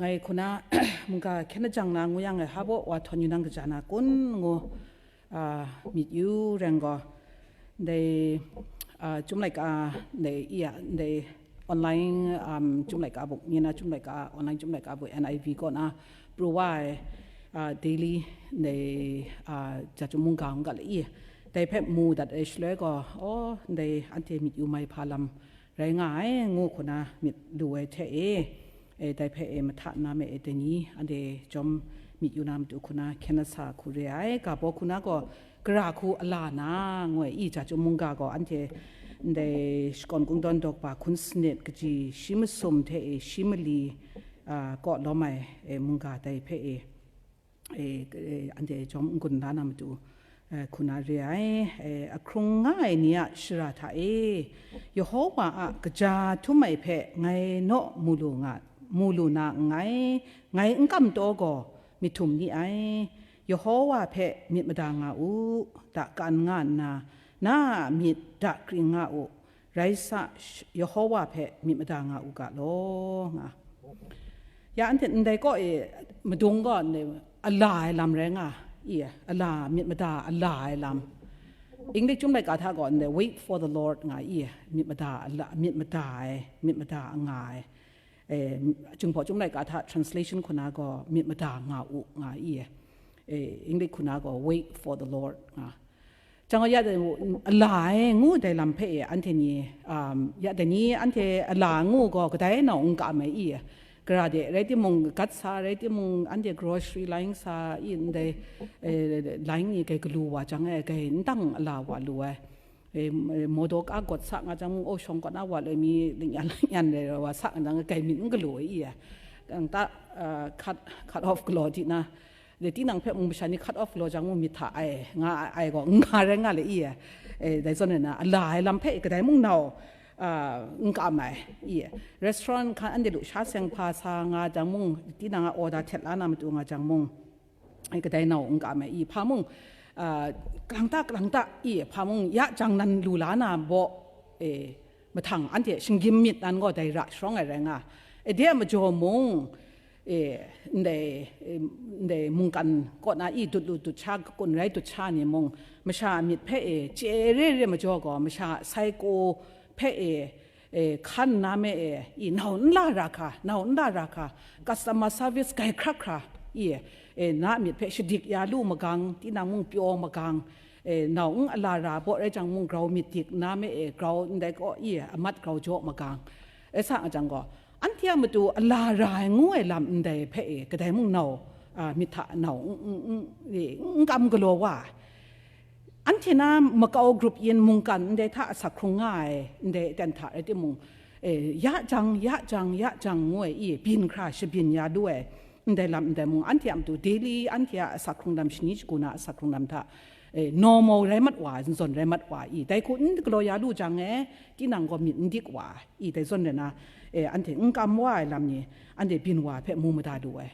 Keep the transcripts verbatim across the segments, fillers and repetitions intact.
Ngai hku na mungga hkyen ajang na ngu yang e, hpa baw wa htawn yu nang kaja na kun ngu, a, myit yu reng gaw, ndai, a, Chyum laika, ndai, iya, ndai online, um, Chyum laika buk, nye na Chyum laika, online Chyum laika buk, N I V kaw na pru wa ai, a, daily, ndai, a, Ja Chyum mungga ngu ga le i, dai hpe mu dat ai shaloi gaw, aw, ndai anhte myit yu mai hpa lam rai nga ai, ngu hku na myit lu ai hte e, e, dai hpe e, mahta na me e, dai ni anhte jawm myit yu na matu hku na hkyen na sa hku re ai, ga baw hku na gaw, gara hku a la na, ngu ai, i Ja Chyum mungga gaw anhte ndai shakawn kungdawn dawk ba hkun sanit kaji shi masum hte e, shi mali, a, kaw lawm ai, e, mungga dai hpe e, e, e, anhte jawm n-gun la na matu, e, hku na re ai, e, ahkrung nga ai ni a shara hta e, Yehowa a kaja htum ai hpe ngai naw mu lu nga, mu lu na nngai, ngai n kam taw gaw, myit htum ni ai. Yehowa hpe myit mada nga u, da kan nga nna, na a myit da kring nga u, rai sa, sh-, Yehowa hpe myit mada nga u ga law, nga. Ya anhte ndai kaw e madung gaw ndai a la ai lam rai nga i, a la, myit mada a la ai lam. English Chyum laika hta gaw ndai wait for the Lord nga i, myit mada a la, myit mada ai, myit mada a nga ai. E, Jinghpaw Chyum laika hta translation hku na gaw myit mada nga u nga i, e, English hku na gaw wait for the Lord nga. Chyang gaw ya de, a la ai ngu dai lam hpe e, anhte ni, um, ya dai ni anhte a la ngu gaw kadai nau n kam ai i, gara de rai timung, gat sa rai timung, anhte grocery line sa i, ndai, e, line ni gai galu wa jang e, gai n dang a la wa lu ai. E, m-, e, motor ka got sa nga jang mung, oh, shawng kaw na wa loi mi, lingyan lingyan rai wa sa nga jang, gai myit n galu ai i, kang ta, a, cut, cut off galaw di na, le tinang hpe mung masha ni cut off galaw jang mung myit hta ai, nga ai gaw, n nga rai nga le i, e, dai zawn na, a la ai lam hpe kadai mung nau, a, n kam ai, i, restaurant hkan anhte lu sha seng hpa sa nga jang mung, tinang a order htet la na matu nga jang mung, e, kadai nau n kam ai, i, hpa mung, a, kalang ta, kalang ta, i, hpa mung, ya jang nan lu la na baw, e, mahtang anhte shinggyim myit nan gaw dai ra sharawng ai rai nga. E, de a majaw mung, e, ndai, e, ndai mungkan kaw na i dut lu dut sha, kakun rai dut sha ni mung, masha a myit hpe e, chye re re majaw gaw, masha a psycho hpe e, e, hkan na me e, i, nau n la ra hka, nau n la ra hka, customer service gai hkrak hkra, i, e, na a myit hpe shadik ya lu magang, tinang mung pyaw magang, e, nau n a la ra baw rai jang mung grau myit dik na me e, grau ndai kaw i, amat grau jaw magang, e, sa nga jang gaw, anhte a matu a la ra ai ngu ai lam ndai hpe e, kadai mung nau, a, myit hta nau n, n, n, e, n kam galaw wa ai. Anhte na makau grup yin mungkan ndai hta asak hkrung nga ai, ndai aten hta rai timung, e, ya jang, ya jang, ya jang ngu ai i, byin hkra shabyin ya lu ai, ndai lam ndai mung, anhte a matu daily, anhte a asak hkrung lam shani shagu na asak hkrung lam hta, e, normal rai mat wa, nzawn rai mat wa i, dai hku n galaw ya lu jang e, tinang gaw myit n dik wa i, dai zawn rai na, e, anhte n kam wa ai lam ni, anhte byin wa hpe mu mada lu ai.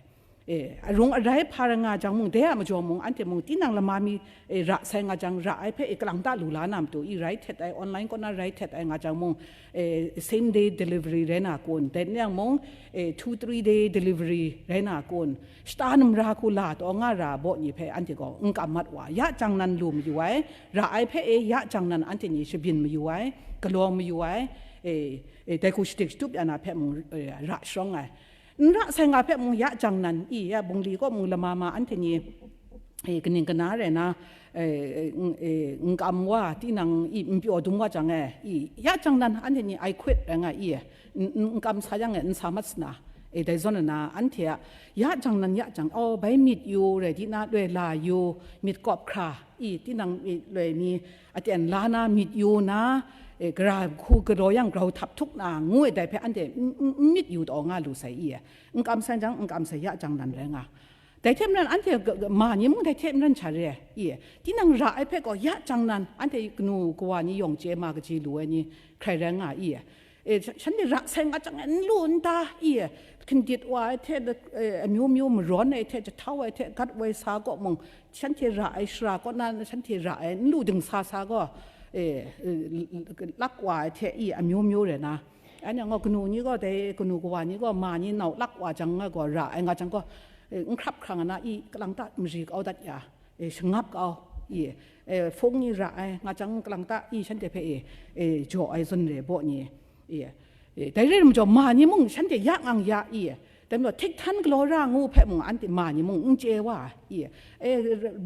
E, arung arai hpa rai nga jang mung, dai a majaw mung, anhte mung, tinang lama mi, e, ra sai nga jang, ra ai hpe, e, kalang ta lu la na matu, i, rai htet ai, online kaw na rai htet ai nga jang mung, e, same day delivery rai na kun, dai ni yang mung, e, two, three day delivery rai na kun, shata namra hku la taw nga ra baw ni hpe, anhte gaw n kam mat wa, ya jang nan lu mayu ai, ra ai hpe, e, ya jang nan anhte ni shabyin mayu ai, galaw mayu ai, e, e, dai hku shadik shatup ya na hpe mung, e, ra sharawng ai. N ra sai nga hpe mung ya jang nan, i, ya bungli kaw mung lama ma anhte ni, e, kaning kana rai na, e, e, n-, e, n kam wa, tinang i, n pyaw dum wa jang e, i, ya jang nan anhte ni I quit rai nga i, n, n, n kam sa yang e, n sa mat sana, e, dai zawn na, anhte a, ya jang nan ya jang, oh, bai myit yu, rai di na, loi la yu, myit kawp hkra, i, tinang i, loi mi, aten la na, myit yu na, e, gara hku galaw yang grau htap htuk na, ngu ai dai hpe anhte n, n, n myit yu taw nga lu sai i, n kam sai jang, n kam sai ya jang nan rai nga. Dai hte maren anhte g-, g-, ma ni mung dai hte maren sha re ai, i, tinang ra ai hpe gaw ya jang nan, anhte kanu kawa ni yawng chye ma kaji lu ai ni hkrai rai nga i, e, sha-, shanhte ra sai nga jang n lu n ta, i, hkindit wa ai hte, e, amyu myu marawn ai hte, jahtau ai hte, gat woi sa kaw mung, shanhte ra ai shara kaw na, shanhte ra ai n lu dingsa sa gaw, e, e, lak wa ai hte i amyu myu rai na, Anhte gaw kanu ni gaw, dai kanu kawa ni gaw ma ni nau lak wa jang nga gaw ra ai nga jang gaw, eh, n hkrap hkrang na i, kalang ta mari kau dat ya, eh, shangap kau i, eh, hpung ni ra ai nga jang kalang ta i, shanhte hpe e, eh, jaw ai zawn re baw ni i, eh, dai re ai majaw ma ni mung shanhte ya ngang ya i, dai majaw htik htan galaw ra ngu hpe mung anhte ma ni mung n chye wa i, eh,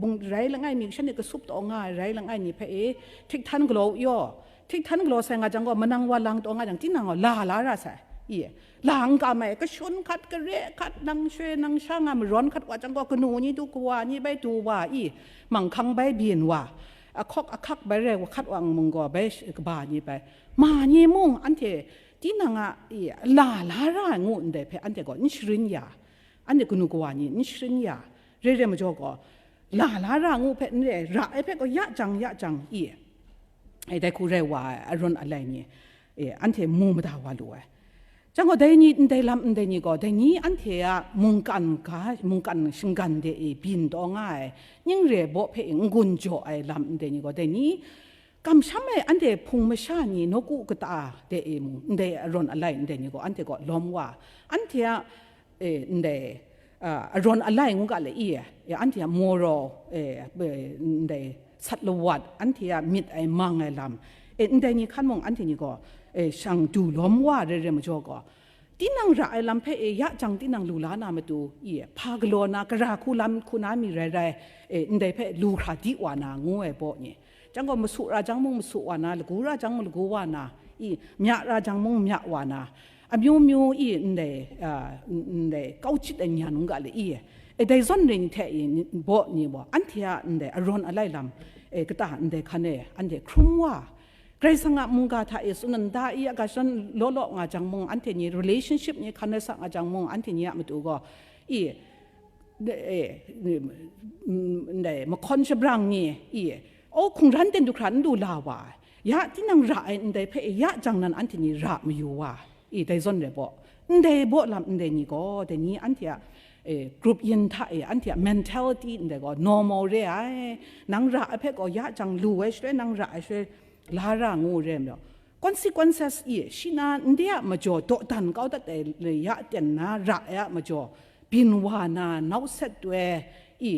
bung rai langai mi shanhte kasup taw nga ai rai langai ni hpe e htik htan galaw yaw, htik htan galaw sai nga jang gaw, manang wa lang taw nga jang, tinang gaw la la ra sai. I, la n kam ai, kashun hkat, kare hkat, nang shoi, nang sha nga marawn hkat wa jang gaw, kanu ni du, kawa ni bai du wa, i, manghkang bai byin wa, ahkawk ahkak bai rai wa hkat wa mung gaw, bai sh- kaba ni bai, ma ni mung, anhte tinang a, i, la la ra ai ngu ndai hpe, anhte gaw n sharin ya, anhte kanu kawa ni n sharin ya, re re majaw gaw, la la ra ngu hpe n re ai, ra ai hpe gaw ya jang, ya jang, i, e, dai hku rai wa ai, arawn alai ni, e, anhte mu mada wa lu ai. Jang gaw, dai ni, ndai lam ndai ni gaw, dai ni anhte a mungkan ga, mungkan shinggan de e byin taw nga ai, ning re baw hpe e n-gun jaw ai lam ndai ni gaw, dai ni kamsham ai anhte hpung masha ni nawku kata de e mung, ndai arawn alai ndai ni gaw, anhte gaw lawm wa, anhte a, e, ndai, a, arawn alai ngu ga le i, e, anhte a moral, e, e, ndai sat lawat, anhte a myit ai mang ai lam, e, ndai ni hkan mung anhte ni gaw, e, shang du lawm wa rai rai majaw gaw, tinang ra ai lam hpe, e, ya jang tinang lu la na matu, i, hpa galaw na, gara hku lam hku na mi rai rai, e, ndai hpe lu hkra di wa na ngu ai baw ni. Jang gaw, masu ra jang mung masu wa na, lagu ra jang mung lagu wa na, i, mya ra jang mung mya wa na, amyu myu i ndai, a, n- ndai kau chyit ai nyan n ga le i, e, dai zawn ring hte i, ni- baw ni baw, anhte a ndai arawn alai lam, e, kata ndai hkan e, anhte hkrum wa, Karai Kasang a mungga hta e tsun nda i, a ga shan law law nga jang mung, anhte ni relationship ni hkan rai sa nga jang mung, anhte ni a matu gaw, i, e, mm, ndai mahkawn shabrang ni, i, o, hkungran ten du hkra n du la wa ai, ya tinang ra ai ndai hpe ya jang nan anhte ni ra mayu wa, i, dai zawn rai baw, ndai baw lam ndai ni gaw, dai ni anhte a, e, group yin hta e, anhte a mentality ndai gaw normal re ai, nang ra ai hpe gaw ya jang lu ai shaloi, nang ra ai shaloi la ra ngu re majaw, consequences i, shi na ndai a majaw dawdan kau dat ai le ya ten na ra ai a majaw, byin wa na, nau set doi i,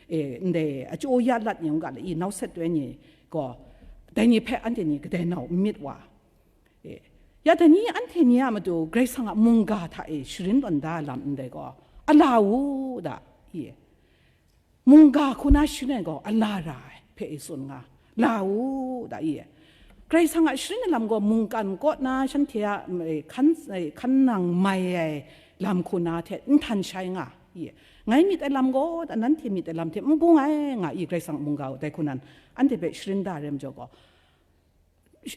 e, ndai achyu ya lat ni n ga le i, nau set doi ni gaw, dai ni hpe anhte ni kadai nau n myit wa, e, ya dai ni anhte ni a matu Karai Kasang a mungga hta e sharin tawn da lam ndai gaw, a la u da, i, mungga hku na sharin ai gaw a la ra ai hpe e tsun nga, la u da, i, Karai Kasang a sharin ai lam gaw mungkan kaw na shanhte a, mm, e, hkan, e, hkan nang mai ai lam hku na hte n htan shai nga, i, ngai myit ai lam gaw da, nanhte myit ai lam hte n bung ai nga i, Karai Kasang mungga u dai hku nan anhte hpe sharin da rai majaw gaw,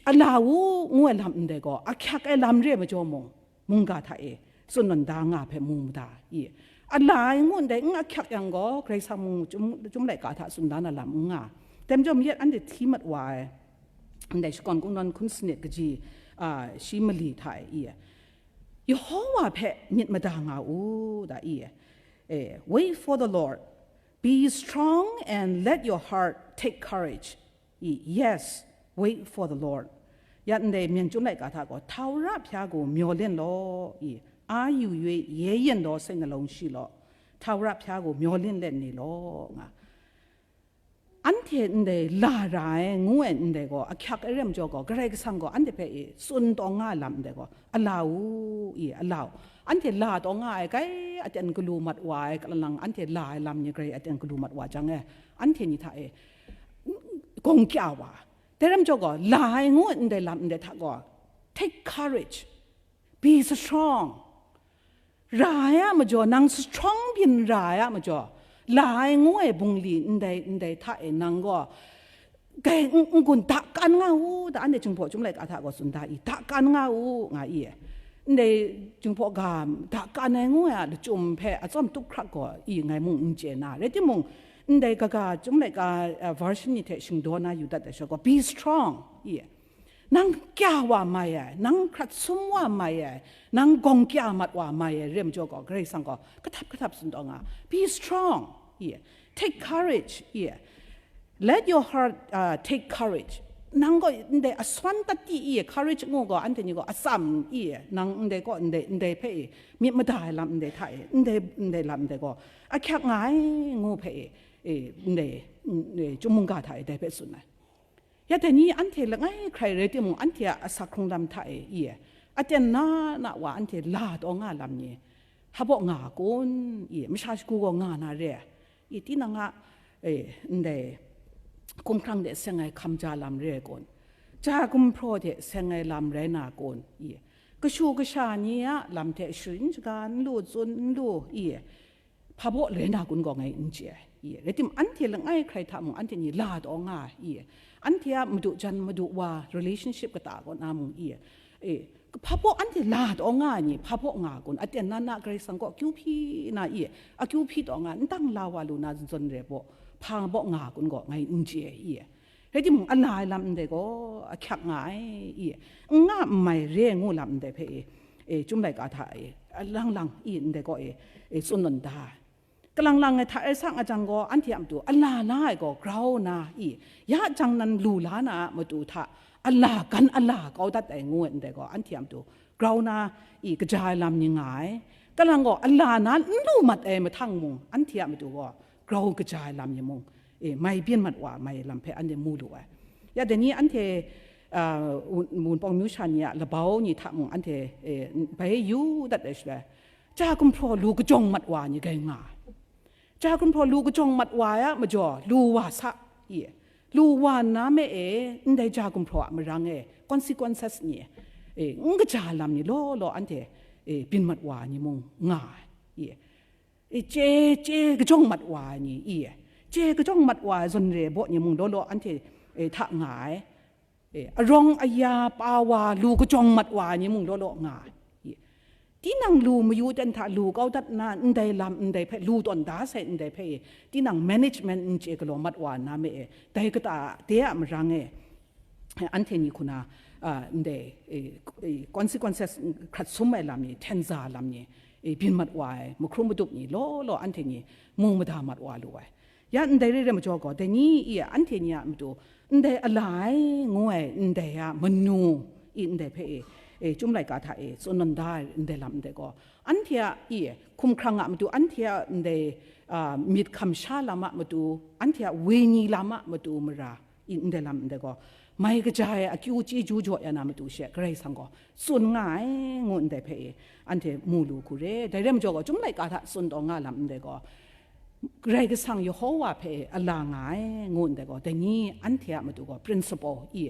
a la u ngu ai lam ndai gaw, ahkyak ai lam re ai majaw mung, mungga hta e tsun nawn da nga hpe mu mada i, a la ai ngu ndai n ahkyak yang gaw, Karai Kasang mung chyum, chyum laika hta tsun da na lam n nga. Tem jawm yet anhte hti mat wa ai, ndai shakawn kungdawn hkun sanit kaji, a, shi mali hta e i, Yehowa hpe myit mada nga u da i, e, wait for the Lord, be strong and let your heart take courage. I, yes, wait for the Lord. Ya ndai myen chyum laika hta gaw, ထာဝရဘုရားကို မျှော်လင့်လော့ i, အားယူ၍ ရဲရင့်သော စိတ်နှလုံးရှိလော့. ထာဝရဘုရားကို မျှော်လင့်လျက်နေလော့ nga. Anhte ndai la ra ai ngu ai ndai gaw, ahkyak ai re ai majaw gaw, Karai Kasang gaw anhte hpe i tsun taw nga ai lam ndai gaw, a la u, i, a la u. Anhte la taw nga ai, grai aten galu mat wa ai, kalang anhte la ai lam ni grai aten galu mat wa jang e, anhte ni hta e, gawng kya wa. Dai ram jaw gaw, la ai ngu ndai lam ndai hta gaw, take courage, be strong. Ra ai a majaw, nang strong byin ra ai a majaw, la ai ngu ai bungli ndai, ndai hta e nang gaw, gai n-, n-gun dakan nga u, da anhte Jinghpaw Chyum laika hta gaw tsun da i, dakan nga u, nga i. Ndai Jinghpaw ga dakan ai ngu ai a lachyum hpe atsawm tup hkrak gaw i ngai mung n chye na, rai timung, ndai kaga Chyum laika, a, version ni hte shingdaw na yu dat ai sha gaw, be strong, i. Nang kya wa mai ai, nang hkrat sum wa mai ai, nang gawng kya mat wa mai ai, rai majaw gaw, Karai Kasang gaw, kahtap kahtap tsun taw nga, be strong, i. Take courage, i. Let your heart, uh, take courage. nang gaw ndai aswan tati i, courage ngu gaw, anhte ni gaw atsam i, nang ndai gaw ndai, ndai hpe i, myit mada ai lam ndai hta i, ndai, ndai lam ndai gaw ahkyak nga ai, ngu hpe i, e, ndai, e, chyum mungga hta i dai hpe tsun ai. Ya dai ni anhte langai hkrai rai timung, anhte a asak hkrung lam hta e i, aten na na wa anhte la taw nga lam ni, hpa baw nga kun i, masha shagu gaw nga na re i, tinang a, e, ndai, hkumhkrang de seng ai hkam ja lam re ai kun, ja gumhpraw de seng ai lam rai na kun i, kashu kasha ni a lam hte sharin shaga n lu, tsun n lu i, hpa baw rai na kun gaw ngai n chye ai. I, rai timung, anhte langai hkrai hta mung, anhte ni la taw nga ai. I, anhte a madu jan madu wa relationship kata kaw na mung, i, e, hpa baw anhte la taw nga ai ni, hpa baw nga kun, aten na na Karai Kasang kaw akyu hpyi na, i, akyu hpyi taw nga, n dang la wa lu na zawn re baw, hpa baw nga kun gaw ngai n chye ai. I, rai timung, a la ai lam ndai gaw ahkyak nga ai, i, n nga n mai re ngu lam ndai hpe, e, e, Chyum Laika hta e, a lang lang, i, ndai gaw, e, e, tsun nawn da ai. Kalang lang ai hta e sang a jang gaw, anhte a matu a la la ai gaw grau na, i, ya jang nan lu la na a matu hta a la, gan a la kau dat ai ngu ai ndai gaw, anhte a matu grau na, i, kaja ai lam ni nga ai. Kalang gaw a la na n lu mat ai mahtang mung, anhte a matu gaw grau kaja ai lam ni mung, e, mai byin mat wa mai lam hpe anhte mu lu ai. Ya dai ni anhte, a, Wun-, Wunpawng myu sha ni a labau ni hta mung anhte, e, bai yu dat ai shaloi, ja gumhpraw lu kajawng mat wa ni gai nga ai. Ja gumhpraw lu kajawng mat wa ai a majaw, lu wa sa, i, lu wa nna me e, ndai ja gumhpraw a marang e, consequences ni, e, n kaja lam ni law law anhte, e, byin mat wa ni mung nga ai, i, e, chye, chye kajawng mat wa ai ni, i, chye kajawng mat wa ai zawn re baw ni mung law law anhte, e, hta nga ai. E, arawng aya pa wa lu kajawng mat wa ai ni mung law law nga ai. E, tinang lu mayu ten hta lu kau dat nna, ndai lam ndai hpe, lu tawn da sai ndai hpe, e, tinang management n chye galaw mat wa nna me e, dai kata de a marang e, anhte ni hku na, a, ndai, e, e, consequences hkrat sum ai lam ni, hten za lam ni, e, byin mat wa ai, mahkrum madup ni law law anhte ni mu mada mat wa lu ai. Ya ndai re ai majaw gaw, dai ni i, anhte ni a matu, ndai a la ai ngu ai, ndai a manu i, ndai hpe e, e, Chyum Laika hta e, tsun nawn da ai ndai lam ndai gaw, anhte a i, hkumhkrang a matu, anhte a ndai, a, myit hkam sha lam a matu, anhte a wenyi lam a matu mara, i, ndai lam ndai gaw, mai kaja ai akyu chyeju jaw ya na matu she, Karai Kasang gaw tsun nga ai, ngu ndai hpe e, anhte mu lu hku re. Dai re ai majaw gaw, Chyum Laika hta tsun taw nga lam ndai gaw, Karai Kasang Yehowa hpe a la nga ai, ngu ndai gaw, dai ni anhte a matu gaw principle i,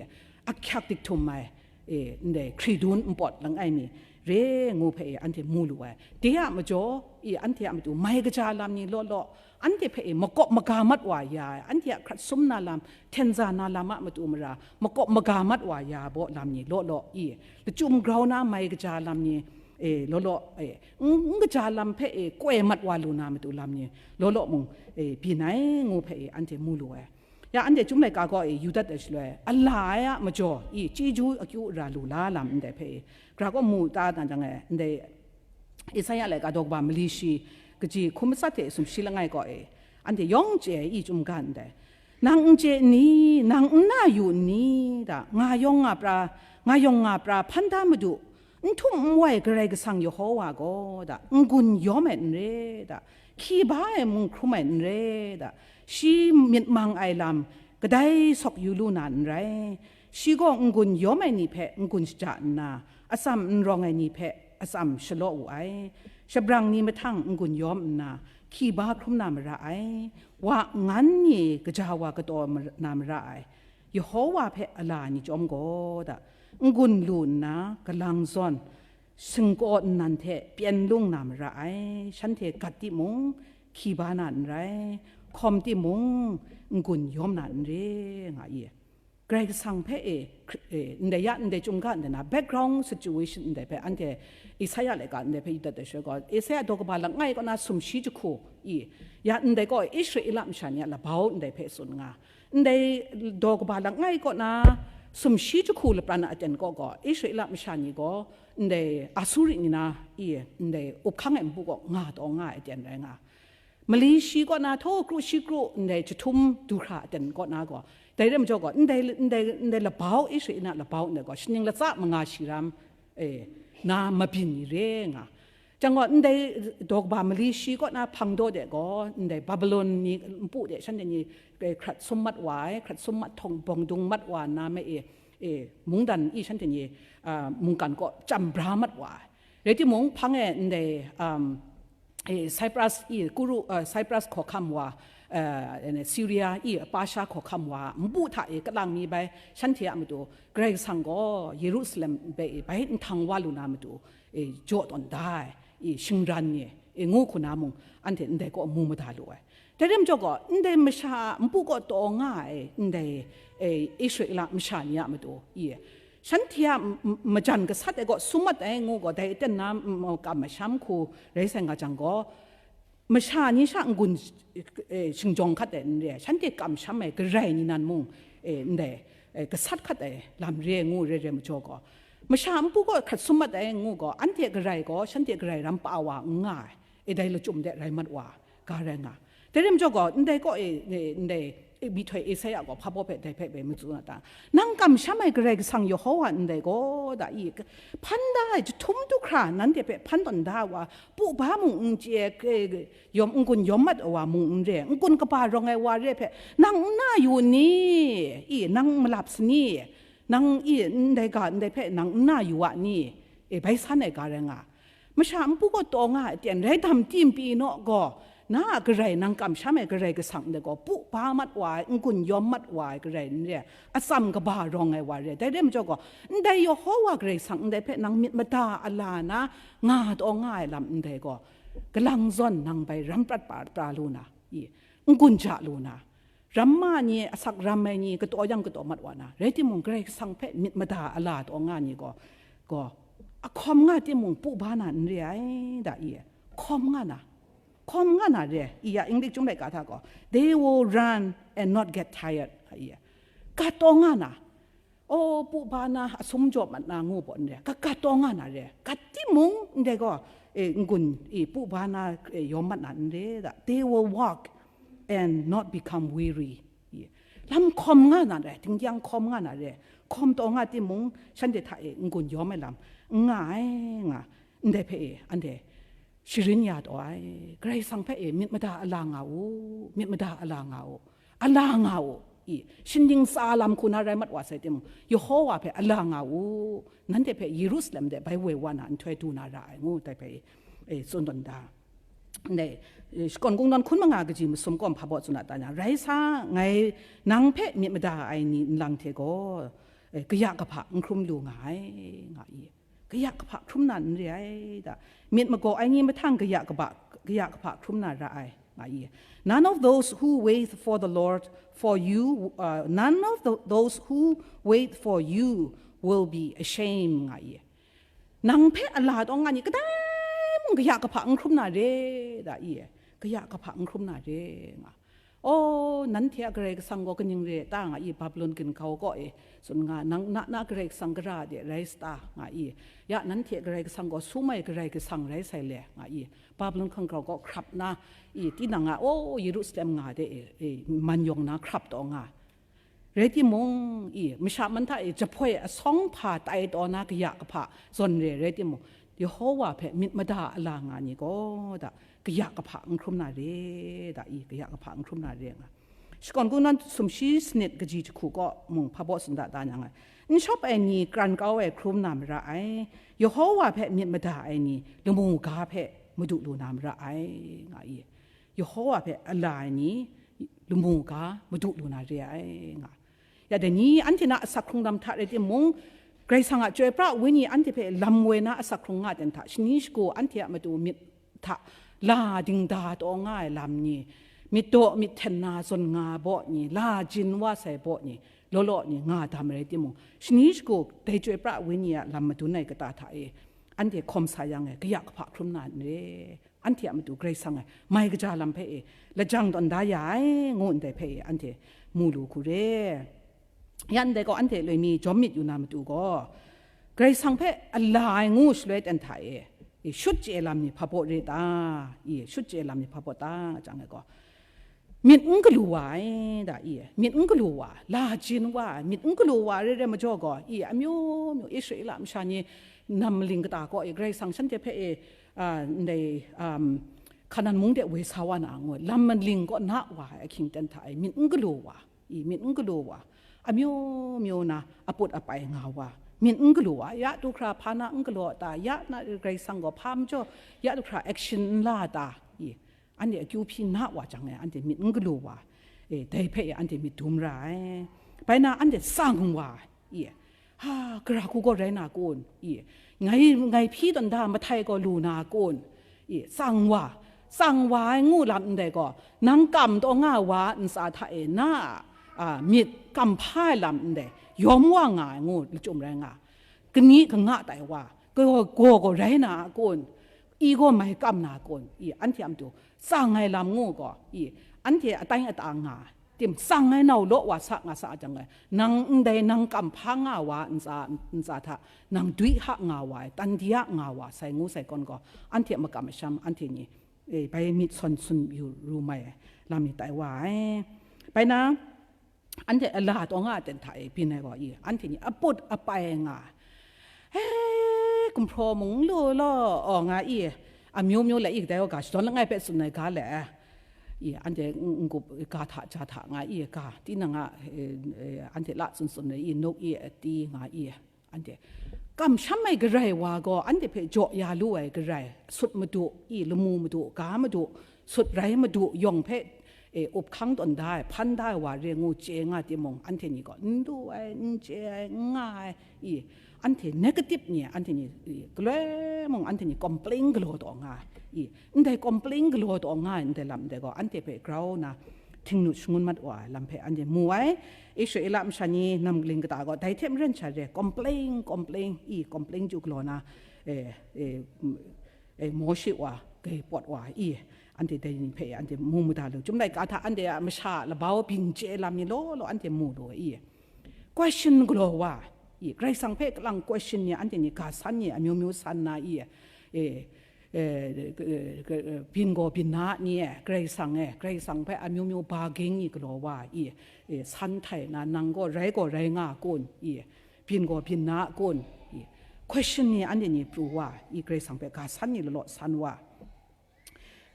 ahkyak dik htum ai, e, ndai hkridun npawt langai mi re ngu hpe e, anhte mu lu ai. De a majaw i, anhte a matu mai kaja lam ni law law, anhte hpe e makawp maga mat wa ya ai, anhte a hkrat sum na lam, hten za na lam a matu mara, makawp maga mat wa ya baw lam ni law law i, lachyum grau na mai kaja lam ni, e, law law, e, n, n kaja lam hpe e koi mat wa lu na matu lam ni law law mung, e, byin ai ngu hpe e anhte mu lu ai. Ya anhte Chyum Laika gaw e yu dat ai shaloi, a la ai a majaw i chyeju akyu ara lu la lam ndai hpe e, gra gaw mu ta na jang e, ndai Isaya laika daw kaba mali shi, kaji hkum matsat hte sumshi langai gaw e, anhte yawng chye ai i chyum ga ndai. Nang n chye n ni? Nang n na yu n ni? Da, nga yawng nga pra, nga yawng nga pra hpan da madu, n htum n wai Karai Kasang Yehowa gaw, da, n-gun yawm ai n re, da, hkyi ba ai mung hkrum ai n re, da, shi myit mang ai lam kadai sawk yu lu na n rai. Shi gaw n-gun yawm ai ni hpe n-gun shaja nna, atsam n rawng ai ni hpe atsam shalaw wu ai. Shabrang ni mahtang n-gun yawm nna, hkyi ba hkrum na mara ai. Wa ngan ni gaja wa kataw mar-, na mara ai. Yehowa hpe a la ai ni chyawm gaw, da, n-gun lu nna, kalang zawn, shingkaw nnan hte pyen lung na mara ai. Shanhte gat timung, hkyi ba na n rai, hkawm timung, n-gun yawm na n re, nga i. Karai Kasang hpe e, hkri-, e, ndai ya, ndai chyum ga ndai na, background situation ndai hpe, anhte Isaya laika ndai hpe yu dat ai shaloi gaw, Isaya daw kaba langai kaw na sumshi jahku i, ya ndai gaw Israela masha ni a labau ndai hpe tsun nga. Ndai daw kaba langai kaw na sumshi jahku lapran a aten kaw gaw, Israela masha ni gaw ndai Asuri ni na i, ndai up hkang ai npu kaw nga taw nga ai aten rai nga. Mali shi kaw na, htaw kru shi kru ndai jahtum du hkra aten kaw na gaw, dai rai majaw gaw, ndai, ndai, ndai labau, Israela labau ndai gaw, shaning latsa manga shi ram, e, na mabyin ni re nga. Chyang gaw, ndai daw kaba mali shi kaw na hpang daw de gaw, ndai Babilon ni npu de shanhte ni, e, hkrat sum mat wa ai, hkrat sum mat htawng bawng dung mat wa nna me e, e, mungdan i shanhte ni, a, mungkan kaw chyam bra mat wa ai. Rai timung, hpang e ndai, um, e, Cyprus i, Kuru, a, Cyprus hkawhkam wa, a, Syria i, Persia hkawhkam wa, npu hta e kalang mi bai, shanhte a matu, Karai Kasang gaw Yerusalem bai, bai nhtang wa lu na matu, e, jaw tawn da ai, e, shingran ni, e, ngu hku na mung, anhte ndai kaw mu mada lu ai. Dai rai majaw gaw, ndai masha a npu kaw taw nga ai, ndai, e, Israela masha ni a matu, i, shanhte a m-, m-, majan gasat ai gaw sum mat ai ngu gaw, dai aten na, m-, m-, kam masham hku rai sai nga jang gaw, masha ni sha n-gun, e, shingjawng hkat ai n re ai, shanhte kamsham ai garai ni nan mung, e, ndai, e, gasat hkat ai lam re ai ngu re re majaw gaw, masha npu gaw hkrat sum mat ai ngu gaw, anhte garai gaw shanhte garai ram pa wa n nga ai, e, dai lachyum de rai mat wa ga rai nga. Dai rai majaw gaw, ndai kaw e, e, ndai, e, myihtoi Esaia gaw hpa baw hpe dai hpe bai matsun a ta? Nang kamsham ai Karai Kasang Yehova ndai gaw da i, hpan da ai jahtum du hkra nanhte hpe hpan tawn da ai wa, pu ba mung n chye, e, yawm n-gun yawm mat ai wa mung n re, n-gun kaba rawng ai wa re hpe, nang n na yu ni? I, nang malap sani? Nang i, ndai ga ndai hpe nang n na yu a ni? E, bai san ai ga rai nga. Masha npu gaw taw nga ai aten, rai dam tim pyi naw gaw, na a garai nang kamsham ai Karai Kasang ndai gaw, pu ba mat wa ai, n-gun yawm mat wa ai garai n re, atsam kaba rawng ai wa re. Dai rai majaw gaw, ndai Yehova Karai Kasang ndai hpe nang myit mada a la na nga taw nga ai lam ndai gaw, kalang zawn nang bai ram prat pra, pra lu na, i, n-gun ja lu na, ramma ni, asak ram ai ni, kataw yang kataw mat wa na, rai timung, Karai Kasang hpe myit mada a la taw nga ni gaw, gaw, a hkawm nga timung, pu ba na n re ai, da i, hkawm nga na, hkawm nga na re, i ya, English chyum laika hta gaw, "They will run and not get tired," a i, gat taw nga na, o, pu ba na, asum jaw mat na ngu baw n re, ka gat taw nga na re, gat timung, ndai gaw, e, n-gun, e, pu ba na, e, yawm mat na n re, da, "They will walk and not become weary." Lam hkawm nga na re, tingkyang hkawm nga na re, hkawm taw nga timung, shanhte hta e n-gun yawm ai lam n nga ai, nga, ndai hpe e, anhte sharin ya taw ai. Karai Kasang hpe e myit mada a la nga u, myit mada a la nga u, a la nga u, i, shinggyim tsa lam hku na rai mat wa sai timung, Yehova hpe a la nga u, nanhte hpe Yerusalem de bai woi wa na nhtoi du na ra ai ngu, dai hpe e, e, tsun tawn da. Ndai, e, Shakawn Kungdawn hkun manga kaji masum kaw hpa baw tsun a ta yang, rai sa, ngai nang hpe myit mada ai ni nlang hte gaw, e, kaya kahpa n hkrum lu nga ai, nga i. Kaya kahpa hkrum na n re ai da. Myit magaw ai ni mahtang kaya kahpa, kaya kahpa hkrum na ra ai, nga i. None of those who wait for the Lord, for you, uh, none of the, those who wait for you will be ashamed, nga i. Nang hpe a la taw nga ni kadai mung kaya kahpa n hkrum na re, da i, kaya kahpa n hkrum na re, nga. O, nanhte a Karai Kasang gaw kaning re ta, nga i, Babilon ginhkau kaw e tsun nga, nang na, na Karai Kasang gara de rai sa ta, nga i, ya, nanhte a Karai Kasang gaw sum ai Karai Kasang rai sai le, nga i, Babilon hkangkau kaw hkrap na, i, tinang a, o, Yerusalem nga de e, e, man yawng na hkrap taw nga. Rai timung, i, masha man hta e jahpoi asawng hpa tai taw na kaya kahpa zawn re, rai timung, Yehova hpe myit mada a la nga ni gaw da, kaya kahpa n hkrum na re, da i, kaya kahpa n hkrum na re nga. Shakawn Kungdawn sumshi sanit kaji jahku kaw mung hpa baw tsun da ta yang, n shawp ai ni kran kau ai hkrum na mara ai, Yehova hpe myit mada ai ni lamu ga hpe madu lu na mara ai, nga i. Yehova hpe a la ai ni lamu ga madu lu na re ai, nga. Ya dai ni anhte na asak hkrung lam hta rai timung, Karai Kasang a Chyoi Pra Wenyi anhte hpe lam woi na asak hkrung nga ten hta, shani shagu anhte a matu myit hta la dingda taw nga ai lam ni, myit daw myit hten na zawn nga baw ni, la jin wa sai baw ni, law law ni nga dam rai timung, shani shagu dai Chyoi Pra Wenyi a lam madun ai kata hta e, anhte hkawm sa yang e, kaya kahpa hkrum na n re. Anhte a matu Karai Kasang e mai kaja lam hpe e lajang tawn da ya ai, ngu ndai hpe e anhte mu lu hku re. Ya ndai gaw anhte loi mi jawm myit yu na matu gaw, Karai Kasang hpe a la ai ngu shaloi ten hta e, I, shut chye lam ni hpa baw re ta? I, shut chye lam ni hpa baw ta nga jang e gaw, myit n galu wa ai da, i, myit n galu wa, la jin wa, myit n galu wa re re majaw gaw, i, amyu myu Israela masha ni nam maling kata kaw, i, Karai Kasang shanhte hpe, i, a, ndai, um, Hkanan mung de woi sa wa na ngu, lam maling kaw na wa ai ahkying ten hta e myit n galu wa, i, myit n galu wa, amyu myu na aput apai nga wa, myit n galu wa, ya du hkra hpa na n galaw ta, ya na Karai Kasang gaw hpa majaw, ya du hkra action n la ta, i, anhte akyu hpyi na wa jang e, anhte myit n galu wa, e, dai hpe e anhte myit dum ra ai. Bai na anhte tsang wa, i, ha, gara hku gaw rai na kun, i, ngai, ngai hpyi tawn da mahtai gaw lu na kun, i, tsang wa, tsang wa ai ngu lam ndai gaw, nang kam taw nga wa ntsa hta e na a, a, myit kam hpa ai lam ndai, yawm wa nga ai ngu lachyum rai nga, kani kanga tai wa, gaw, gaw, gaw rai na a kun, i gaw mai kam na kun, i, anhte a matu tsang ai lam ngu gaw, i, anhte atai ata nga, tim tsang ai nau law wa sa nga sa jang e, nang ndai nang kam hpa nga wa ntsa, ntsa hta, nang dwi ha nga wa ai, tan di a nga wa sai ngu sai kawn gaw, anhte makam masham, anhte ni, e, bai myit sawn sun yu ru mai ai lam ni tai wa ai. Bai na, anhte a la taw nga ten hta e byin ai gaw, i, anhte ni aput apai nga, he, gumhpraw mung n lu law, aw, nga i, amyu myu le i, kadai wa ga shadawn langai hpe tsun ai ga le, i, anhte n-, n-gup ga hta, ja hta nga i, ga, tinang a, e, e, anhte la tsun tsun ai i, nuk i, ati nga i, anhte kamsham ai garai wa gaw, anhte hpe jaw ya lu ai garai, sut madu, i, lamu madu, ga madu, sut rai madu, yawng hpe, e, up hkang tawn da ai, hpan da ai wa re ngu chye nga timung, anhte ni gaw n du ai, n chye ai, n nga ai, i, anhte negative ni, anhte ni, i, galoi mung anhte ni complain galaw taw nga ai, i, ndai complain galaw taw nga ai ndai lam ndai gaw, anhte hpe grau na htingnu shangun mat wa ai lam hpe anhte mu ai. Israela masha ni nam kaling kata gaw, dai hte maren sha re, complain, complain, i, complain chyu galaw na, e, e, m-, e, Mawshe wa, gai pawt wa, i, anhte dai ni hpe anhte mu mada lu. Chyum laika hta anhte a masha a labau byin chye lam ni law law anhte mu lu, i. Question galaw wa, i, Karai Kasang hpe kalang question ni, anhte ni ga san ni, amyu myu san na, i, e, e, e, e, byin gaw byin na ni e, Karai Kasang e, Karai Kasang hpe amyu myu bargain ni galaw wa, i, e, san htai na, nang gaw rai gaw rai nga kun, i, byin gaw byin na kun, i, question ni anhte ni pru wa, i, Karai Kasang hpe ga san ni lalaw san wa.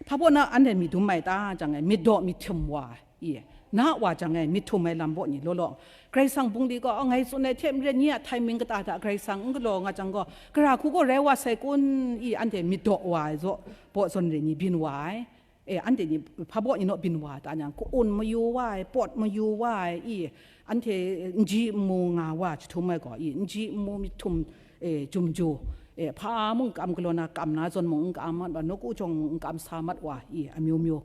Hpa baw na anhte myit dum mai ta jang e, myit daw myit htum wa, i, na wa jang e, myit htum ai lam baw ni law law, Karai Kasang bungli gaw, ngai tsun ai hte maren, nye a timing kata hta Karai Kasang n galaw nga jang gaw, gara hku gaw rai wa sai kun, i, anhte myit daw wa ai zaw, baw zawn re ni byin wa ai. E, anhte ni hpa baw ni naw byin wa ta nyang, ka-un mayu wa ai, pawt mayu wa ai, i, anhte n ji n mu nga wa jahtum ai gaw, i, n ji n mu myit htum, e, jum ju, e, hpa mung kam galaw na, kam na zawn mung n kam mat wa, nawku jawng mung n kam sa mat wa, i, amyu myu.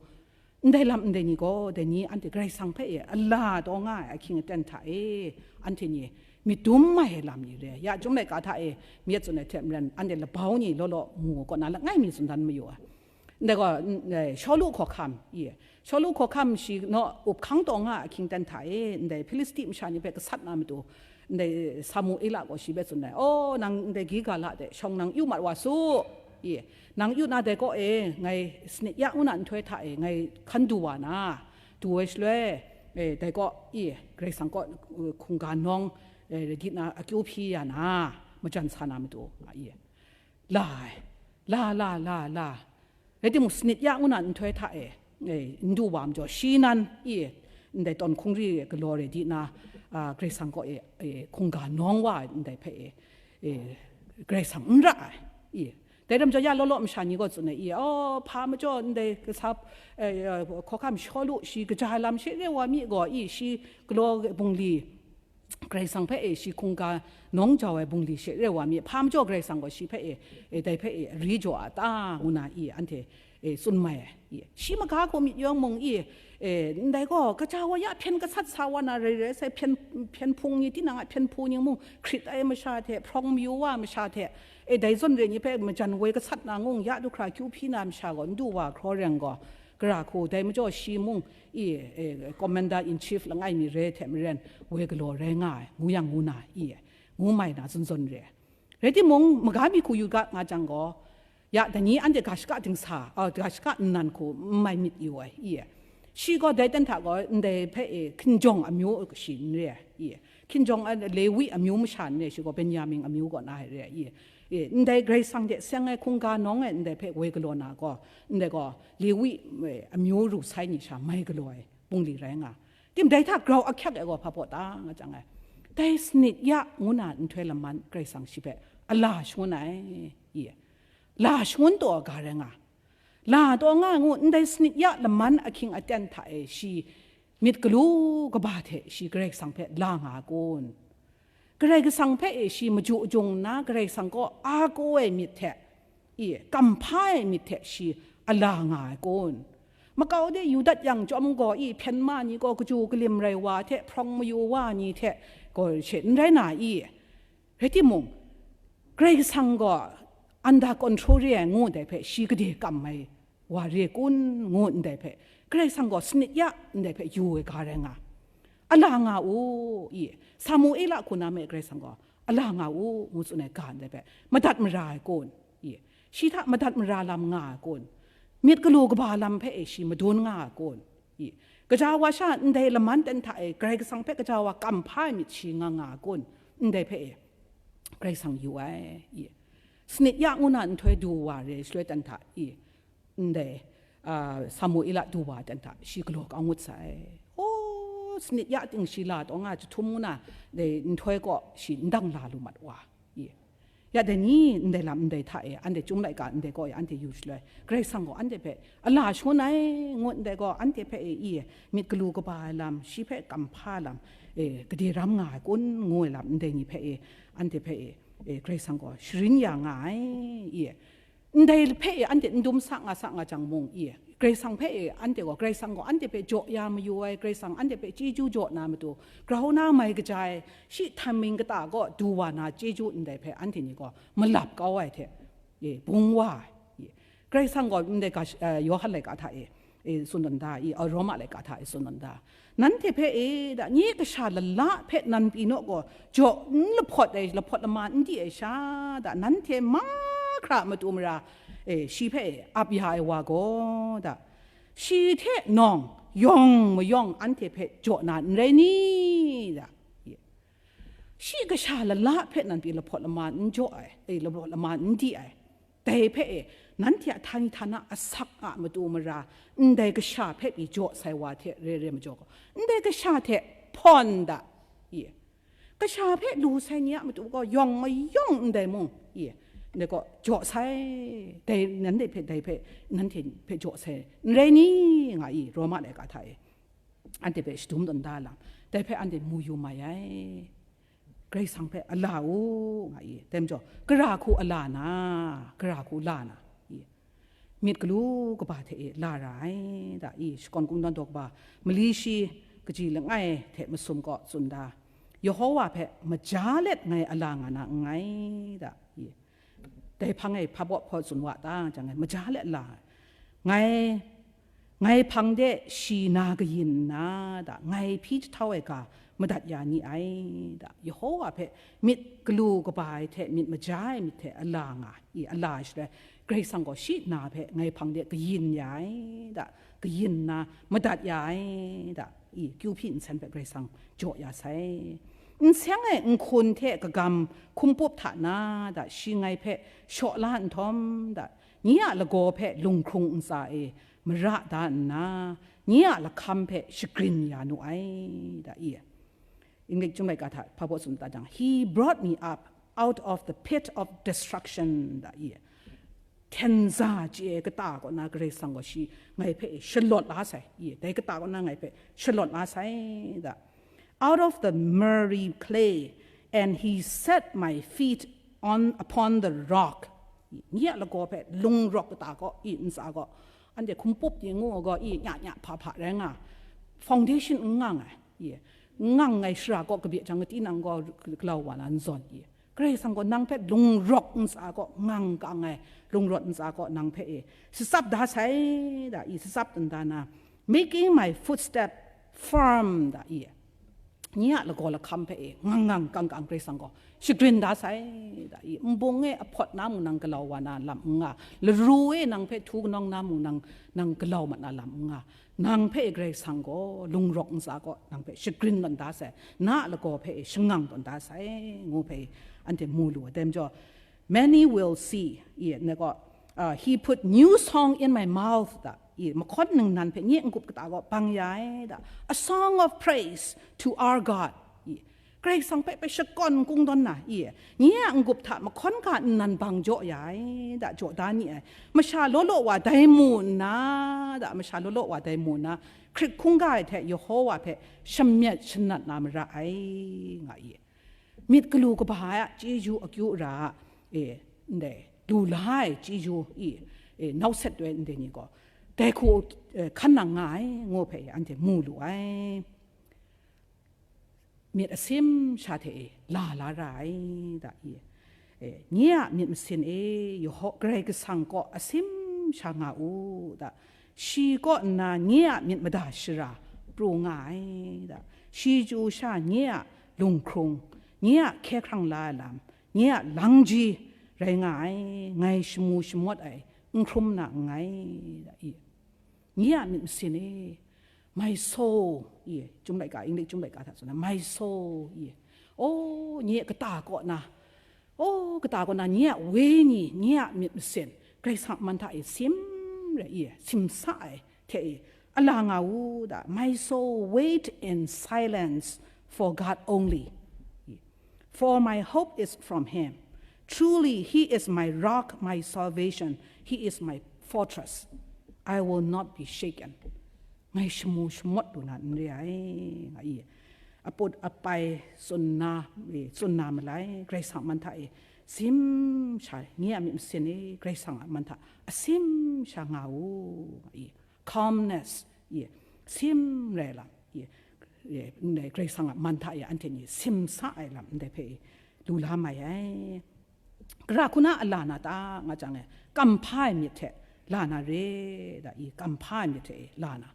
Ndai lam ndai ni gaw, dai ni anhte Karai Kasang hpe e, a la taw nga ai ahkying aten hta e, anhte ni myit dum mai ai lam ni re, ya chyum laika hta e, myit tsun ai hte maren, anhte labau ni law law mu kaw na, langai mi tsun dan mayu ai. Ndai gaw, n-, e, Shawlu hkawhkam, i, Shawlu hkawhkam shi naw up hkang taw nga ahkying ten hta e, ndai Hpilisti masha ni hpe gasat na matu, ndai Samuela gaw shi hpe tsun ai, "Aw, nang ndai Gilgala de shawng nang yu mat wa su, i, nang yu na dai kaw e, ngai sanit ya ngu na nhtoi hta e, ngai hkan du wa na, du ai shaloi, e, dai kaw, i, Karai Kasang kaw, e, hkungga nawng, e, di na akyu hpyi ya na, majan sa na matu, a, i, la ai, la, la, la, la." Rai timung, sanit ya ngu na nhtoi hta e, e, n du wa majaw, shi nan, i, ndai tawn hkungri e galaw re di na, a, Karai Kasang kaw e, e, hkungga nawng wa ai ndai hpe e, e, Karai Kasang n ra ai, i. Dai ram jaw ya law law masha ni gaw tsun ai, i, aw, hpa majaw ndai kasa, e, e, hkawhkam Shawlu shi kaja ai lam she re wa mi gaw, i, shi galaw bungli, Karai Kasang hpe e shi hkungga nawng jau ai bungli she re wa mi, hpa majaw Karai Kasang gaw shi hpe e, e, dai hpe e, ari jaw a ta, ngu na, i, anhte, e, tsun mai ai, i. Shi maga gaw myit yawng mung, i, e, ndai gaw, kaja wa ya hpyen gasat sa wa na rai rai sai, hpyen, hpyen hpung ni, tinang a hpyen hpung ni mung, hkrit ai masha hte, hprawng mayu wa masha hte, e, dai zawn re ni hpe majan woi gasat na ngung, ya du hkra kyu hpyi na masha gaw, n du wa hkraw reng gaw, gara hku, dai majaw shi mung, i, e, commander in chief langai mi re hte maren, woi galaw rai nga ai, ngu yang ngu na, i, ngu mai na zawn zawn re. Rai timung, maga mi hku yu ga nga jang gaw, Ya, dai ni anhte ga shaka dingsa, uh, ga shaka nnan hku n mai myit yu ai, i. Shi gaw dai ten hta gaw ndai hpe e hkinjawng amyu shi n re ai, i. Hkinjawng, uh, Lewi amyu masha n re, shi gaw Benyamin amyu kaw na ai re ai, i. I, ndai Karai Kasang hte seng ai hkungga nawng e ndai hpe woi galaw na gaw, ndai gaw Lewi, eh, amyu ru sai ni sha mai galaw ai bungli rai nga. Tim dai hta grau ahkyak e gaw hpa baw ta nga jang ai. Dai sanit ya ngu na nhtoi laman Karai Kasang shi hpe a la shangun ai, i. La shangun taw ga rai nga. La taw nga ngu ndai sanit ya laman ahkying aten hta e shi myit galu kaba hte shi Karai Kasang hpe la nga ai kun? Karai Kasang hpe e shi maju jung nna Karai Kasang kaw a kaw ai myit hte, i, kamhpa ai myit hte shi a la nga ai kun? Makau de yu dat yang chyawm gaw, i, hpyen ma ni gaw kaju kalim rai wa hte hprawng mayu wa ni hte gaw she n rai na, i. Rai timung, Karai Kasang gaw under control re ai ngu ndai hpe shi gade kam ai wa re kun ngu ndai hpe, Karai Kasang gaw sanit ya ndai hpe yu ai ga rai nga. A la nga u, i, Samuela hku na me Karai Kasang gaw a la nga u ngu tsun ai ga ndai hpe madat mara ai kun, i, shi hta madat mara lam nga ai kun? Myit galu kaba lam hpe e shi madun nga ai kun? I, gaja wa sha ndai laman ten hta e Karai Kasang hpe gaja wa kamhpa ai myit shi nga nga ai kun? Ndai hpe e Karai Kasang yu ai, i. Sanit ya ngu na nhtoi du wa re shaloi ten hta, i, ndai, ah, Samuela du wa ten hta shi galaw kau ngut sai. O, sanit ya ting shi la taw nga jahtum ngu na dai nhtoi kaw shi ndang la lu mat wa, i. Ya dai ni ndai lam ndai hta e, anhte Chyum laika ndai kaw e anhte yu shaloi, Karai Kasang gaw anhte hpe a la shangun ai ngut ndai gaw, anhte hpe e, i, myit galu kaba ai lam, shi hpe kamhpa lam, e, gade ram nga ai kun ngu ai lam ndai ni hpe e, anhte hpe e, e, Karai Kasang gaw sharin ya nga ai, i. Ndai hpe e anhte n dum sa nga sa nga jang mung, i, Karai Kasang hpe e anhte gaw, Karai Kasang gaw anhte hpe jaw ya mayu ai, Karai Kasang anhte hpe chyeju jaw na matu, grau na mai kaja ai, shi htan mying kata kaw du wa na chyeju ndai hpe anhte ni gaw malap kau ai hte, e, bung wa ai, i. Karai Kasang gaw ndai ga, eh, Yawhan laika hta e, e, tsun tawn da, i, a, Roma laika hta e tsun tawn da. Nanhte hpe e, da, nye kasha lala hpe nan pyi naw gaw, jaw n lahpawt ai, lahpawt lama n di ai sha, da, nanhte mahkra matu mara, e, shi hpe ap ya ai wa gaw, da, shi hte nawng yawng mayawng anhte hpe jaw na n rai ni? Da, shi kasha lala hpe nan pyi lahpawt lama n jaw ai, e, lahpawt lama n di ai. Dai hpe e, nanhte a htani htana asak a matu mara, ndai kasha hpe pyi jaw sai wa hte re re majaw gaw, ndai kasha hte hpawn da, i. Kasha hpe lu sai ni a matu gaw yawng mayawng ndai mung, i, ndai gaw jaw sai, dai, nanhte hpe, dai hpe, nanhte hpe jaw sai n rai ni, nga i, Roma laika hta e. Anhte hpe shadum tawn da lam, dai hpe anhte mu yu mai ai. Karai Kasang hpe a la u, nga i, dai majaw, gara hku a la na, gara hku la na, i, myit galu kaba hte e la ra ai, da, i, shakawn kungdawn daw kaba, mali shi kaji langai hte masum kaw tsun da, Yehowa hpe maja let ngai a la nga na nngai, da, i, dai hpang e hpa baw hpaw tsun wa ta jang, ngai maja let la, ngai, ngai hpang de shi na kayin nna, da, ngai hpyi jahtau ai ga madat ya ni ai, da, Yehowa hpe myit galu kaba ai hte myit maja ai myit hte a la nga, i, a la ai shaloi, Karai Kasang gaw shi na hpe ngai hpang de kayin ya ai, da, kayin nna madat ya ai, da, i, kyu hpyi nsen hpe Karai Kasang jaw ya sai. N seng ai nhkun hte kagam hkumpup hta na, da, shi ngai hpe shaw la nhtawm, da, nye a lagaw hpe lunghkrung ntsa e mara da nna, nye a lahkam hpe shagrin ya nu ai, da, i. English Chyum laika hta hpa baw tsun ta jang, "He brought me up out of the pit of destruction," da, i. Hten za chye ai kata kaw na Karai Kasang gaw shi ngai hpe e shalawt la sai, i, dai kata kaw na ngai hpe shalawt la sai, da. "Out of the miry clay, and he set my feet on, upon the rock." Nye a lagaw hpe lung rawk kata kaw, i, ntsa kaw, anhte hkumpup di ngu gaw, i, nya nya hpa hpa rai nga, foundation n ngang ai, i, n ngang ai shara kaw kabye jang, tinang gaw galau wa na n zawn, i. Karai Kasang gaw nang hpe lung rawk ntsa kaw ngang kang ai, lung rawt ntsa kaw nang hpe e, shatsap da sai, da, i, shatsap tawn da na, "Making my footstep firm," da, i. nye a lagaw lahkam hpe e ngang ngang kang kang Karai Kasang gaw shagrin da sai, da i, nbung e ahpawt na mung nang galau wa na lam n nga, laru e nang hpe htu kanawng na mung nang, nang galau mat na lam n nga, nang hpe e Karai Kasang gaw lungrawk ntsa kaw nang hpe shagrin tawn da sai, na a lagaw hpe e shangang tawn da sai, ngu hpe anhte mu lu ai. Dai majaw, many will see, i, na gaw, uh, he put new song in my mouth, da i, mahkawn ningnan hpe nye n-gup kata gaw bang ya ai, da, a song of praise to our God, i, Karai Kasang hpe, hpe shakawn kungdawn na, i, nye a n-gup hta mahkawn ga nnan bang jaw ya ai, da, jaw da ni ai. Masha law law wa dai mu nna, da, masha law law wa dai mu nna, hkrit hkungga ai hte Yehowa hpe shamyet shanat na mara ai, nga i. Myit galu kaba ai a chyeju akyu ra a, e, ndai, lu la ai chyeju, i, e, nau set doi ndai ni gaw, dai hku, e, hkan nang nga ai, ngu hpe anhte mu lu ai. Myit asim sha hte e la la ra ai, da i, e, nye a myit masin e, Yeho-, Karai Kasang kaw asim sha nga u, da, shi kaw nna nye a myit mada shara pru nga ai, da, shi chyu sha nye a lunghkrung, nye a hkye hkrang la ai lam, nye a langji rai nga ai, ngai shamu shamawt ai n hkrum na nngai, da i. Nye a myit masin e, my soul, i, Chyum laika, English Chyum laika hta tsun ai, my soul, i, o, nye a kata kaw na, o, kata kaw na, nye a wenyi, nye a myit masin, Karai Kasang man hta e sim rai, i, sim sa ai hte e, a la nga u, da, my soul, wait in silence for God only. For my hope is from him. Truly, he is my rock, my salvation. He is my fortress. I will not be shaken. Ngai shamu shamawt lu na n re ai, nga i. Aput apai tsun na, e, tsun na malai, Karai Kasang man hta e, sim sha, nye a myit masin e, Karai Kasang a man hta, asim sha nga u, nga i. Calmness, i, sim rai lam, i, i, ndai Karai Kasang a man hta e anhte ni sim sa ai lam ndai hpe lu la mai ai. Gara hku na a la na ta, nga jang e, kamhpa ai myit hte la na re, da i, kamhpa ai myit hte la na.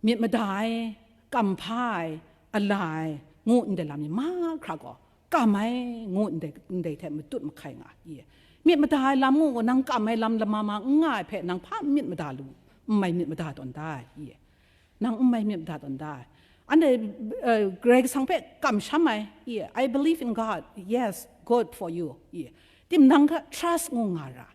Myit mada ai, kamhpa ai, a la ai, ngu ndai lam ni mahkra gaw, kam ai, ngu ndai, ndai hte matut mahkai nga i. Myit mada ai lam ngu gaw, nang kam ai lam lama ma n nga ai hpe, nang hpa myit mada lu, n mai myit mada tawn da ai i. Nang n mai myit mada tawn da ai. Anhte, eh, Karai Kasang hpe kamsham ai i. I believe in God. Yes, good for you i. Timung hta trust ngu nga ra.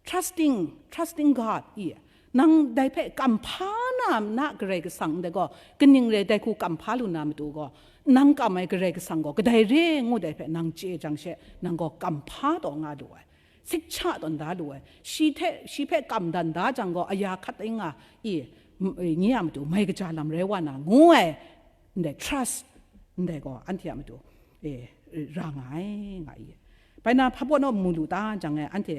Trusting, trusting God, i. Nang dai hpe kamhpa na, na Karai Kasang ndai gaw, kaning rai dai hku kamhpa lu na matu gaw, nang kam ai Karai Kasang gaw, kadai re ngu dai hpe nang chye jang she, nang gaw kamhpa taw nga lu ai. Sikcha tawn da lu ai. Shi hte, shi hpe kam dan da jang gaw, aya hkat ai nga, i, m-, i, nye a matu, mai kaja lam rai wa na, ngu ai, ndai trust, ndai gaw, anhte a matu, e, ra nga ai, nga i. Bai na, hpa baw naw mu lu ta jang e, anhte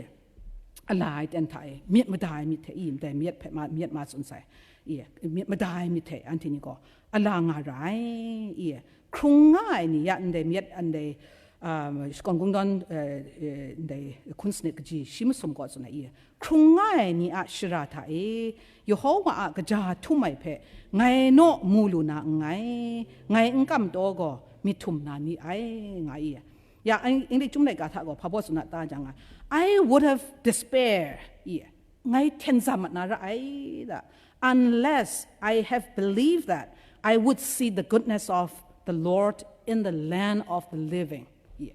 a la ai ten hta e, myit mada ai myit hte i, ndai myit hpe ma, myit ma tsun sai, i, myit mada ai myit hte anhte ni gaw a la nga ra ai, i, hkrung nga ai ni ya ndai myit, ndai, um, shakawn kungdawn, eh, eh, ndai hkun sanit kaji shi masum kaw tsun ai, i, hkrung nga ai ni a shara hta e, Yehowa a kaja htum ai hpe ngai naw mu lu na nngai, ngai n kam taw gaw, myit htum na ni ai, nga i. Ya, Eng-, English Chyum laika hta gaw hpa baw tsun a ta jang a, I would have despair, i, ngai hten za mat na ra ai, da, unless I have believed that I would see the goodness of the Lord in the land of the living, i.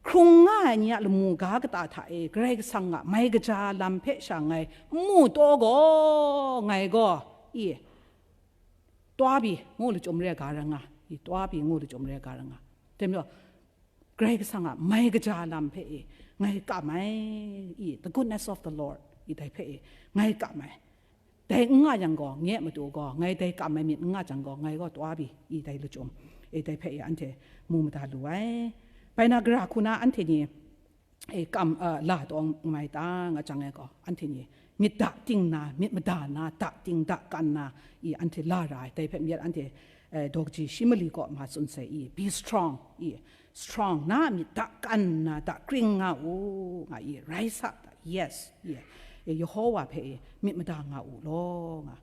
Hkrung nga ai ni a lamu ga kata hta e, Karai Kasang a mai kaja lam hpe sha ngai n mu taw gaw, ngai gaw, i, twa pyi ngu lachyum re ai ga ra nga, i, twa pyi ngu lachyum re ai ga ra nga. Dai majaw, Karai Kasang a mai kaja lam hpe e, ngai kam ai, i, the goodness of the Lord, i, dai hpe e, ngai kam ai. Dai n nga yang gaw, nye a matu gaw, ngai dai kam ai myit n nga jang gaw, ngai gaw twa pyi, i, dai lachyum, e, dai hpe e, anhte mu mada lu ai. Bai na, gara hku na anhte ni, e, kam, a, la taw mai ta nga jang e gaw, anhte ni myit da ting na, myit mada na, da ting da kan na, i, anhte la ra ai. Dai hpe myit anhte, e, daw kaji shi mali kaw ma tsun sai, i, be strong, i, strong, na a myit da kan na, da kring nga u, nga i, rise up, yes, i, e, Yehowa hpe, i, myit mada nga u law, nga.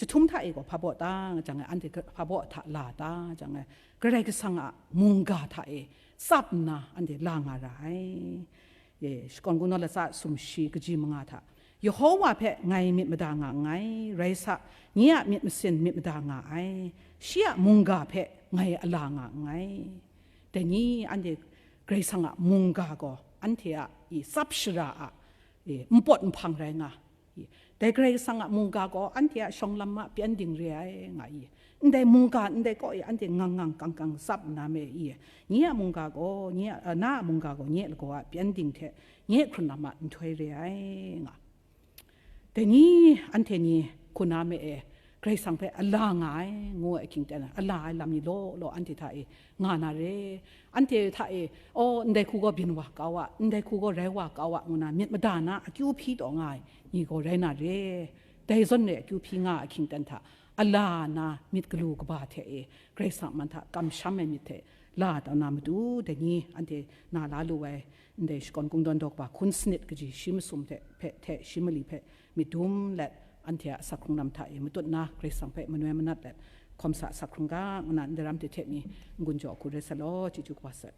jahtum hta e gaw hpa baw ta nga jang e, anhte hpa baw hta la ta jang e, Karai Kasang a mungga hta e tsap nna anhte la nga ra ai. E, Shakawn Kungdawn latsa sumshi kaji manga hta, Yehowa hpe ngai myit mada nga nngai, rai sa, nye a myit masin myit mada nga ai, shi a mungga hpe ngai ala nga nngai. Dai ni anhte Karai Kasang a mungga gaw anhte a i tsap shara a, e, npawt nhpang rai nga. I, dai Karai Kasang a mungga gaw anhte a shawng lam a pyan ding re ai nga i, ndai mungga ndai kaw e anhte ngang ngang kang kang tsap nna me i, nye a mungga gaw, nye a, na a mungga gaw nye lagaw a pyan ding hte nye hkrun lam a nhtoi re ai nga. Dai ni anhte ni hkuna me e Karai Kasang hpe ala nga ai, ngu ai hkying ten, ala ai lam ni law law anhte hta e nga na re. Anhte hta e, "Oh, ndai hku gaw byin wa kau a, ndai hku gaw rai wa kau a," ngu na myit mada na akyu hpyi taw nga ai ni gaw rai na re. Dai zawn e akyu hpyi nga ahkying ten hta, ala na myit galu kaba hte e, Karai Kasang man hta kamsham ai myit hte la taw na matu, dai ni anhte na la lu ai, ndai Shakawn Kungdawn daw kaba hkun sanit kaji shi masum hte, hpe, hte shi mali hpe myit dum let, anhte a asak hkrung lam hta e matut na, Karai Kasang hpe manoi manat let, hkawm sa asak hkrung ga, ngu na ndai ram hte hte ni n-gun jaw hku rai sa law, chyeju kaba sai.